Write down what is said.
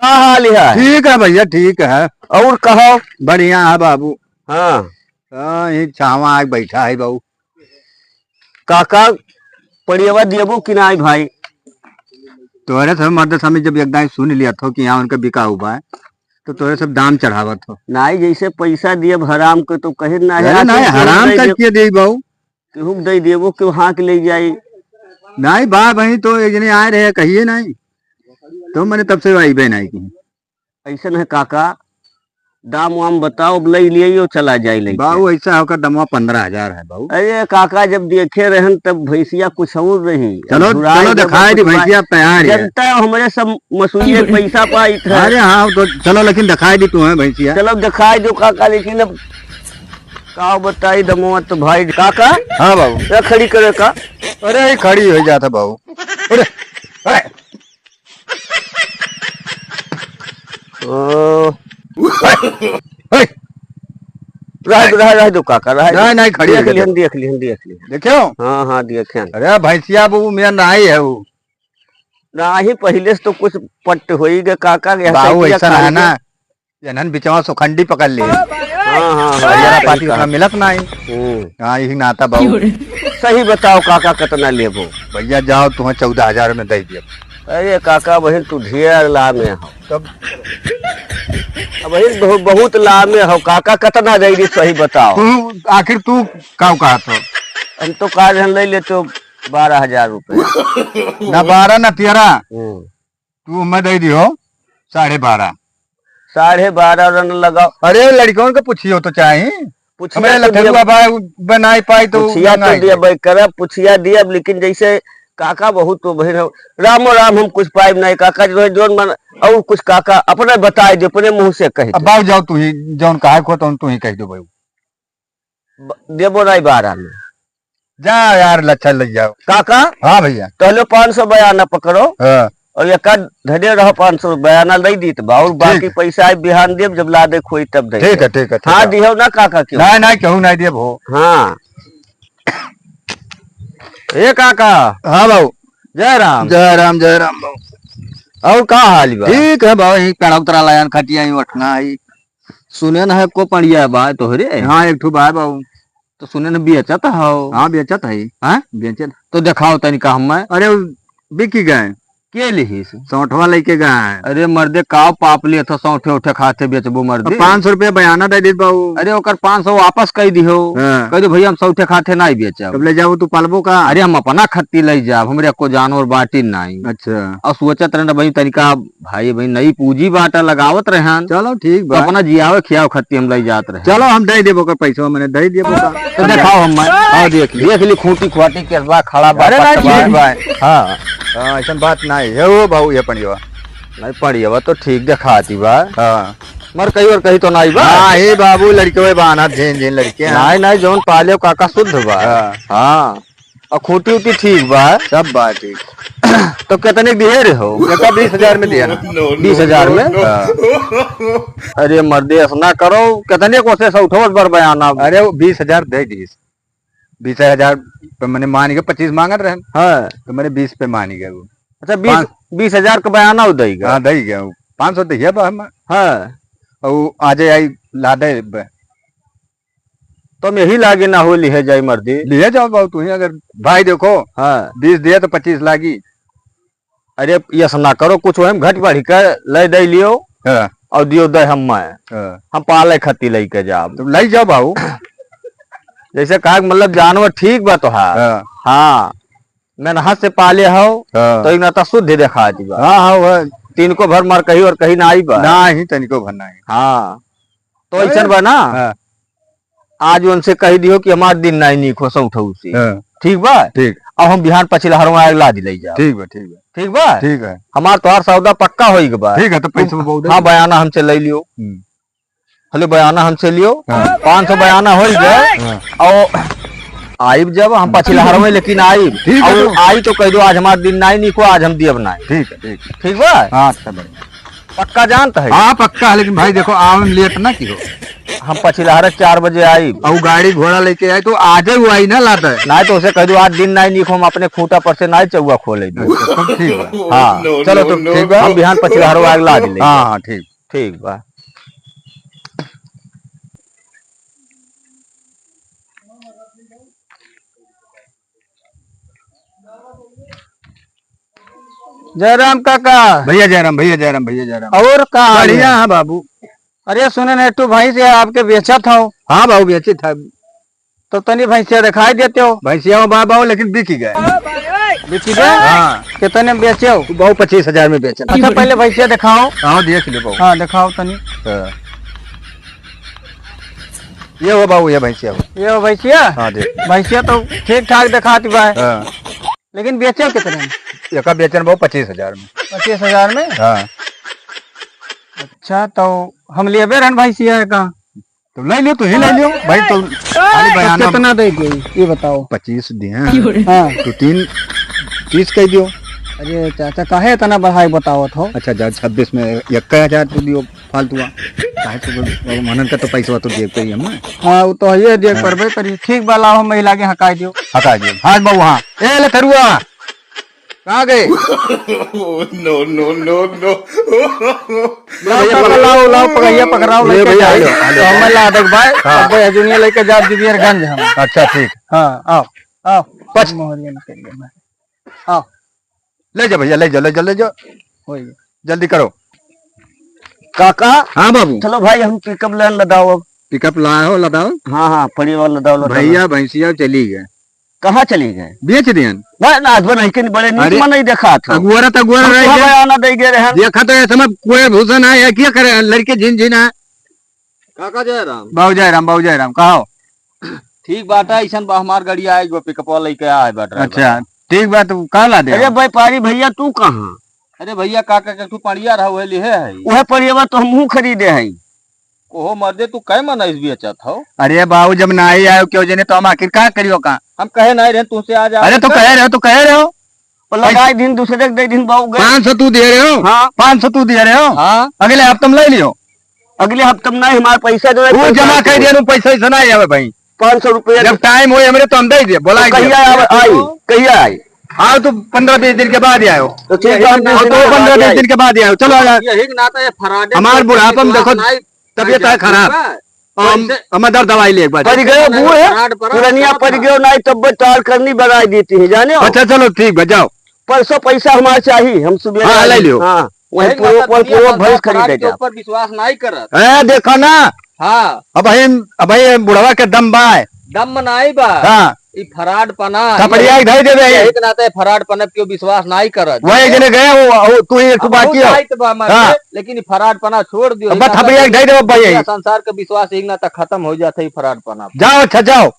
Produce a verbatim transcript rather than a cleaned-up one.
का हाल है? ठीक है भइया, ठीक है। और कहो? बढ़िया है बाबू। हाँ। हाँ, यही छावा आके बैठा है बाबू। काका, पड़ियवा दियबो कि नाई भाई? तोहरे सब मर्द स्वामी जब एक दाई सुन लिया थो कि यहाँ उनका बिकाऊ बा, तो तोहरे सब दाम चढ़ावत हो। नाई, जैसे पैसा दियब हराम के तो कहे ना है, अरे आके नाई, केहू हराम दे कर दे-, के दे बाऊ? केहू के दे देबो, केहू हाँक ले जाई। नाई बा, वहीं तो एक जने आए रहे, कहिए नाई, तो मैंने तब से आई बे नाई की। ऐसन है काका, दाम वाम बताओ, अब लई लिए यो चला जाए लइके। बाऊ, ऐसा होकर दमवा पन्द्रह हजार है बाऊ। अरे काका, जब देखे रहन तब भैंसिया कुछ और रही। चलो, अब चुराए चलो, जब दिखाई दी कुछ भैंसिया, तैयार है। जनता हमरे सब मसूरिये पैसा पाइत है। अरे हाँ, तो चलो, लेकिन दिखाई दी तुम्हें भैंसिया। चलो दिखाई दो काका, लेकिन अब का बताई दमवा तो भाई। काका? हाँ बाबू। या खड़ी करे का? अरे, ये खड़ी हो जाता बाऊ। अरे, अरे। ओ। हे। रह दो, रह, रह दो काका, रह दो। नहीं, नहीं, खड़ी देख है, लिहन, देख। देख लिहन, देख लिहन। देखियो? हाँ, हाँ, देख लिहन। अरे, भैंसिया बाऊ, मेरा नाई है वो। नाई, पहिले से तो कुछ पट्ट होई गए काका, यह बाऊ, सैकिया ऐसा खाई है ना, के। इन्हन बिचवा सोखंडी पकड़ ले। हाँ, हाँ, हाँ, हरियाणा सही पाती कहा। उतना मिलत नाई। हम्म। हाँ, यही नाता बाऊ। सही बताओ काका, कितना लेबो? भैया जाओ, तुम्हें चौदह हजार में दे दिया। अरे काका, बहिन तू ढेर लामे हो। तब? अब बहिन बहुत, बहुत लामे हो काका, कितना दे दी सही बताओ। तू, आखिर तू का कहा तो? हम तो कहा रहन ले ले तो बारह हजार रुपये। ना बारह ना तेरह। हम्म। तू हमें दे दियो साढ़े बारह। साढ़े बारह रन लगाओ। अरे लड़कन के पूछियो तो चाही। पूछिया हमें तो लथरुआ दिया। बा, उ बनाई पाई तो पूछिया तो गंगाई दिया जाए। भाई, करब पूछिया दिया, लेकिन जैसे काका बहुत तो बहिन हो। रामो राम हम कुछ पाइब नहीं काका, जो है जोन मन और कुछ काका अपने बताए दे, अपने मुंह से कह अब दे। बाऊ जाओ तू ही, जौन कहा खो तो तू ही कह दो भाई। ब-, देबो नहीं बारह में। जा यार, लच्छा लग जाओ। काका? हाँ भैया। कहलो पाँच सौ बयाना पकड़ो। हाँ। और एक आध धरे रहो, पाँच सौ बयाना दे दीत बा, और बाकी ठीक है। पैसा आई बिहान देब, जब ला दे खोई तब दे ठीक है, देब। ठीक है, ठीक हाँ, है। दिहो ना काका, क्यों? नहीं, नहीं, कहूँ नहीं देब हो। हाँ। ए काका। हाँ बाबू। जय राम। जय राम, जय राम बाबू। और का हाल बा? ठीक है बाबू, यही पेड़ा उतरा लायन खटिया ही उठना है। सुने न है को पड़िया बा तोहरे? हाँ, एक ठो बा बाबू। तो सुने न बेचत हौ। हाँ, बेचत है। हाँ? बेचत। तो देखाओ तनिका हमें। अरे, उ बिकी गए। के लिहिस? सौंठवा लेके गए। अरे मर्दे, काव पाप लिए थो, सौंठे उठे खाते बेचबो मर्दे। अब पाँच सौ रुपया बयाना दे दीत बाबू। अरे, ओकर पाँच सौ वापस कई दिहो। हाँ। कह दो, "भैया, हम सौंठे खाते नहीं बेचब।" तब ले जाओ, तू पालबो का? अरे, हम अपना खत्ती ले जाब, हमरे को जानवर बाटी नहीं। अच्छा। और सोचत रहन भाई, तनिका भाई, भाई, नई पूंजी बाटा लगावत रहन। चलो, ठीक तो बा। अपना जियावे खियावे खत्ती हम लई जात रहन। चलो, हम दे देबो का पैसा, मैंने दे देबो का। तो देखाओ हम, हाँ, देख ली। देख ली, खूंटी खुआटी के बा, खड़ा बा, अरे, ना, पट बा। ठीक बा। हाँ। हाँ, ऐसन बात नहीं है, वो बाबू, ये पड़ियो। नहीं, पड़ियो बा तो ठीक देखाती बा। हाँ। मर कहीं और कहीं तो नहीं बा। हाँ, हे बाबू, लड़के हुए बाना, झेन झेन लड़के हैं। नहीं, नहीं, जौन पाले काका शुद्ध बा। हाँ। हाँ। और खूंटी उटी ठीक बा? सब बा ठीक। तो कितने के दिहे रहे हो? एका बीस हजार में दिया ना। बीस हजार में? हाँ। अरे मर्दे, ऐसा ना करो, कितने को से सौठवत बर बयाना? अरे वो बीस हजार दे दीस। बीस हजार पे मैंने मान के पच्चीस मांगत रहन। हाँ। तो मैंने बीस पे मान गया वो। अच्छा, बीस, पाँच बीस हजार का बयाना हो देगा? हाँ, दे गया वो। पाँच सौ दे गया बा हम। हाँ। और वो आ जाए, आई ला दे बे। तो हम यही लागे ना हो लिहे जाई मर्दी। लिहे जाओ बाबू, तू ही अगर भाई देखो, हाँ। बीस दिया तो पच्चीस लागी। अरे, यस ना करो, कुछ हम घट बढ़ के ले दे लियो हाँ। और दियो दे हम मैं। हाँ। हम पाले खत्ती लेके जाब। तो ले जाओ बाबू। जैसे कहा कि मतलब जानवर ठीक बा तो है। हाँ। हाँ। मेहनत से पाले हो, हाँ। तो इतना तो शुद्ध देखा दी बा। हाँ, हाँ, वह। तिनको भर मर कहीं और कहीं ना आई बा। ना ही, तनिको भर ना आई। हाँ। तो अरे, ऐसन बा ना, हाँ। आज उनसे कह दियो कि हमार दिन नाई नीक हो सौठऊ से। हाँ। ठीक बा? ठीक। अब हम बिहान पछिला हरवा आग ला दिलाई जाओ। ठीक बा, ठीक बा। ठीक बा? ठीक है। हमार तोहार सौदा पक्का होई के बा। ठीक है, तो पैसा तू, बहुत हाँ, बयाना हमसे ले लियो। हम्म। हेलो, बयाना हमसे लियो। हाँ। पाँच सौ बयाना होई गए। हाँ। और आइब जब हम पछिला हरवा, लेकिन आइब। ठीक है, और तो आई तो कह दो, आज हमार दिन नाई नीक हो, आज हम दियब नाई। ठीक है, ठीक है। ठीक बा? हाँ, अच्छा, बढ़िया। पक्का जानत है? हाँ, पक्का है, लेकिन भाई देखो, आवे में लेट ना किहो। हम पछिलहरा चार बजे आई। अउ गाड़ी घोड़ा लेके आई तो आजे उ आई ना लाता है। नाहीं तो उसे कह दो, आज दिन नाहीं निको, हम अपने खूंटा पर से नाहीं चौवा खोले दो। अच्छा, तब ठीक बा। हाँ, चलो, तब ठीक बा। हम बिहान पछिलहरा आग लाद ले। हाँ, हाँ, ठीक। ठीक बा। जयराम काका। भैया जयराम, भैया जयराम, भैया जयराम। और का हाल है? बढ़िया है बाबू। अरे सुने ना, एक ठो भैंस है आपके, बेचत हो? हाँ बाबू, बेचत है। तो तनी भैंसिया दिखाई देते हो। भैंसिया हो बा-, बाबू, लेकिन बिक गए। बिक गए? हाँ। कितने में बेचे हो? बाबू, पच्चीस हजार में बेचन। अच्छा, पहले भैंसिया दिखाओ। हाँ, देख ले बाबू। हाँ, दिखाओ तनी। हाँ। ये हो बाबू, ये भैंसिया हो। ये हो भैंसिया? हाँ, देख। भैंसिया तो ठीक ठाक दिखाती बा। हाँ। लेकिन बेचे कितने में? एका बेचन बाबू पच्चीस हजार में। पच्चीस हजार में? हाँ। अच्छा, तो हम लेबे रहन भैंसिया का। तो ले लियो, तू ही ले लियो भाई, तो खाली तो बयाना। कितना दे के, ये बताओ। पच्चीस दिए हैं। हाँ। तो तीन, तीस कह दियो। अरे चाचा, काहे इतना बढ़ाई बतावत हो? अच्छा, जा छब्बीस में इक्कीस हजार तू दियो। फालतुआ। काहे तो बाबू, मनन का तो पैसवा तो देख के ही हम ना। हाँ, वो तो है, ये देख हाँ। परबे करी। ठीक बा, लाओ, हम महिला के हकाई दियो। हकाई दियो। हाँ बाबू, हाँ। ए, ले थरुआ। कहाँ गए? No, no, no, no। लाओ, भैया, पकड़, लाओ, लाओ, पकड़िया, पकड़ाओ, ये लेके भैया, जाओ। आ जाओ, आ जाओ। तो हमें ला दे भाई, हाँ। अब भाई, दुनिया लेके जाओ, जुबियरगंज हम। अच्छा, ठीक। हाँ, आओ, आओ। बस। मोहरिया निकल गया मैं। आओ। ले जा भैया, ले जा, ले जा, ले जा। हो गया। जल्दी करो। काका। हाँ बाबू। चलो भाई, हम पिकअप लाइन लदाओ अब। पिकअप लाओ, लदाओ। हाँ, हाँ, पड़ी वाला लदाओ, लदाओ। भैया, भैंसिया चली गए। कहाँ चली गए? बेच दियन। ना, ना, आज बन है कि नहीं, बड़े नीक अरे, मन नहीं देखा था। अगुआरा तो अगुआरा हम रह कहाँ गए। बयाना दे गए रहे? देखा तो ऐसे में कोई भूसा ना है, क्या करे, लड़के झिन झिन है। काका जय राम। बाबू जय राम, बाबू जय राम, कहो। ठीक बात है, ऐसन बा, हमार गाड़ी आए, जो पिकअपवा लेके आए बा, ड्राइवर। अच्छा, ठीक बा, तू कहाँ ला दे? अरे व्यापारी भैया, तू कहाँ? अरे भैया, काका के तू पड़िया रहा, वह लिहे है। वह पड़ियावा तो हमहू खरीदे है। ओहो मर्दे, तू कै मन इस बेचत हो? अरे बाबू, जब नाई आयो क्यों जने, तो हम आखिर का करियो का? हम कहे नाई रहे तुमसे, आज अरे तो कहे रहे हो, तो कहे रहे हो। और लगाई दिन दूसरे के दे दिन बाबू गए। पाँच सौ तू दे रहे हो? हाँ। पाँच सौ तू दे रहे हो? हाँ। अगले हफ्ते में ले लियो। अगले हफ्ते में नहीं, हमारा पैसा जो है, वो पैसा जमा कर दिया, वो पैसा ऐसा नहीं आवे भाई। पाँच सौ रुपया जब टाइम होए हमरे तो हम दे दिए, बोला तो कहिया आवे, आई, कहिया आई? आओ तो पन्द्रह बीस दिन के बाद ही आयो। तो ठीक है, हम और तो पन्द्रह बीस दिन के बाद ही आयो। चलो आ जाओ। यही के नाते ये फराडे हमार के बुढ़ापा में विश्वास देखो, नहीं तबीयत है खराब। हम, हम इधर दवाई ले एक बार। पड़ गयो बूढ़, पुरनिया पड़ गयो, नहीं तब टाल करनी बनाई देती है, जाने हो? अच्छा, चलो, ठीक बा, जाओ। परसों पैसा हमार चाहिए, हम सुबह हाँ, ले लियो। हाँ, वही यही पूर्व, मतलब वही कि पूर्व हम भैंस खरीदे के जाओ। ऊपर विश्वास नहीं करत। ए, देखो ना। हाँ। अब भाई, अब भाई बुढ़वा के दम बा है। दम नहीं बा। हाँ। ई फराड पना। थपड़िया के धई देबे। यही के नाते फराड पना पे क्यों विश्वास नहीं करत। वही जने गए, वो, वो तू ही एक ठो अब बाकी हो। जाइत बा मर हाँ। के, लेकिन ई फराड पना छोड़ दियो। अब इतना थपड़िया के धई देबे भाई। दुनिया संसार के विश्वास एक ना तक खत्म हो जाता है ई फराड पना। जाओ, अच्छा, जाओ।